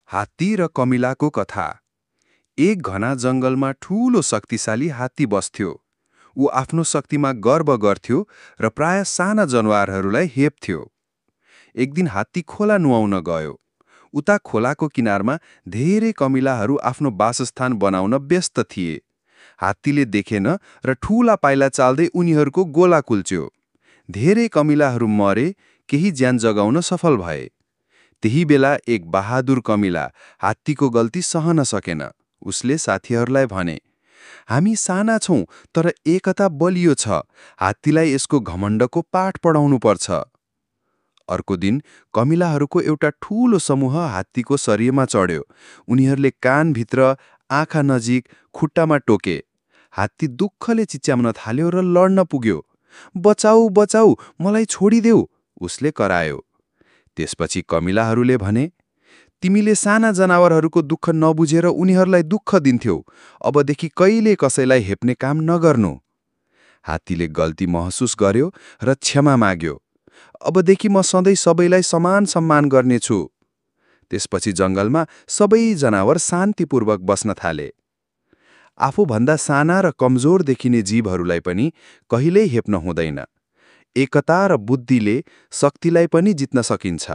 हात्ती र कमिलाको कथा। एक घना जंगलमा ठूलो शक्तिशाली हात्ती बस्थ्यो। ऊ आफ्नो शक्तिमा गर्व गर्थ्यो र प्राय साना जनावरहरूलाई हेप्थ्यो। एक दिन हात्ती खोला नुहाउन गयो। उता खोलाको किनारमा धेरै कमिलाहरू आफ्नो वासस्थान बनाउन व्यस्त थिए। हात्तीले देखेन र ठूला पाइला चाल्दै उनीहरूको गोला कुल्च्यो। धेरै कमिलाहरू मरे, केही ज्यान जगाउन सफल भए। त्यही बेला एक बहादुर कमिला हात्तीको गल्ती सहन सकेन। उसले साथीहरूलाई भने, हामी साना छौं तर एकता बलियो छ। हात्तीलाई यसको घमण्डको पाठ पढाउनु पर्छ। अर्को दिन कमिलाहरूको एउटा ठूलो समूह हात्तीको शरीरमा चढ्यो। उनीहरूले कानभित्र, आँखा नजिक, खुट्टामा टोके। हात्ती दुःखले चिच्याउन थाल्यो र लड्न पुग्यो। बचाऊ बचाऊ, मलाई छोडिदेऊ, उसले करायो। त्यसपछि कमिलाहरूले भने, तिमीले साना जनावरहरूको दुःख नबुझेर उनीहरूलाई दुःख दिन्थ्यौ। अबदेखि कहिले कसैलाई हेप्ने काम नगर्नु। हात्तीले गल्ती महसुस गर्यो र क्षमा माग्यो। अबदेखि म सधैँ सबैलाई समान सम्मान गर्नेछु। त्यसपछि जंगलमा सबै जनावर शान्तिपूर्वक बस्न थाले। आफूभन्दा साना र कमजोर देखिने जीवहरूलाई पनि कहिल्यै हेप्न हुँदैन। एकता र बुद्धिले शक्तिलाई पनि जित्न सकिन्छ।